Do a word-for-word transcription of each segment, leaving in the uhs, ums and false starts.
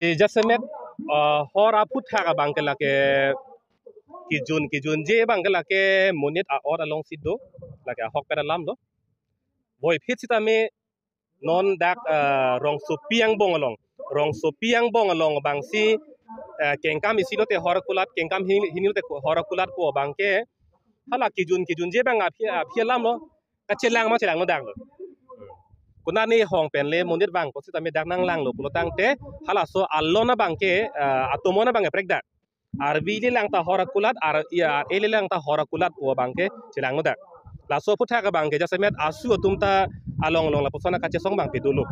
Jasemet, ah, hor aphuthak abang ke lake kejun kejunje abang ke lake monit a-ot alongsi do, lake ahokpet alam do. Puvoiphit sitame non dak, ah, rongsopi angbong along, rongsopi angbong along abangsi, ah, kengkam isi lote hor akulat, kengkam hini, hini lote hor akulat pu abang ke hala kejun kejunje abang aphi, aphi alam lo, kachelang ma chelang no dak lo. Konat ne hong pen le monit vangpo sitame dak nanglanglo pulo tangte halaso alon abang ke, ah, atomon abang ke prekdak. Arvi le lang ta hor akulat, ar, ya, e le lang ta hor akulat pu abang ke chelang no dak. Laso aphuthak abang ke jasemet asu atum ta along along lapuson kachesong abang pe dolo.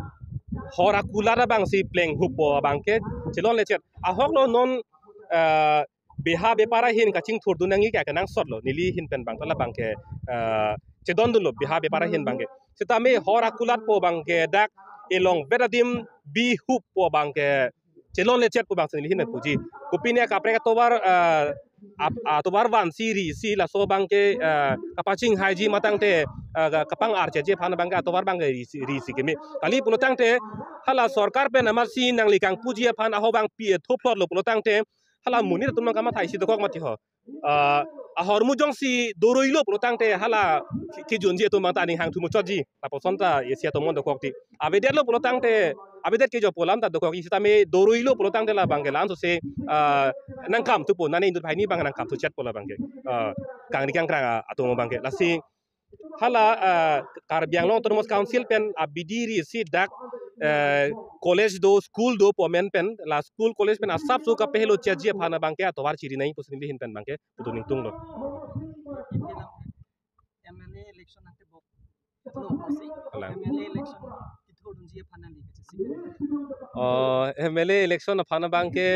Hor akulat abangsi plenghup pu abang ke chelonle chet. Ahok lo non, ah, beha bepar ahin kachingthurdun nangji ke kenangsot lo, neli ahin pen abang ta labang ke, ah, chedondunlo beha bepar ahin abang ke. Sitame hor akulat pu abang ke dak elongvet adim bihup pu abang ke chelonle chet pu abangsi neli ahin puji. Kopine kaprek atovar, ah, ap-, atovar vansi risi laso abang ke, ah, kapachinghaiji ma tangte, ah, ka-, kapang-archeji aphan abang ke atovar abang ke risi, risi keme. Kali pulo tangte hala sorkar pen amatsi nangli kangpuji aphan ahok abang pi etho plot lo pulo tangte hala monit atum nang kamatha isi dokok mati ho. Ah, ahormu jongsi doroi lo pulo tangte hala ke-, kejunje atum abang ta aning hangthu muchotji. Lapuson ta isi atomon dokok ti. Avedet lo pulo tangte, avedet ke jo pu alam ta dokok, isi tame doroi lo pulo tangte labang ke la-an sose, ah, nangkam thupo, nane inut banghini abang nangkam thuchet pu labang ke. Ah, kangri kangkrang, ah, atum abang ke. Lasi hala, ah, Karbi Anglong Autonomous Council pen abidi risi dak, eh, college do, school do pu amen pen, la school college pen asapso kapehelo chetji aphan abang ke atovar chiri nangji pusi neli ahin pen abang ke pudun ingtunglo. M L A election nangtebok lo pusi. Kalang. M L A election kethurdunji aphan nangli kachesik. Oh, M L A election aphan abang ke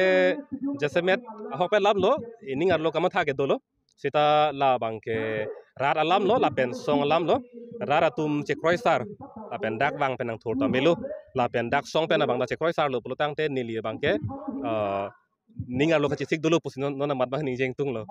jasemet ahokpet alam lo, ining arlo kamatha ke dolo. Sita labang ke rat alam lo, lapen song alam lo, rat atum chekroisar, lapen dak vang pen nangthur ta melo, lapen dak song pen abang ta chekroisar lo pulo tangte neli abang ke, eh, ning arlo kachesik dolo pusi non, non amat abang ningje ingtunglo.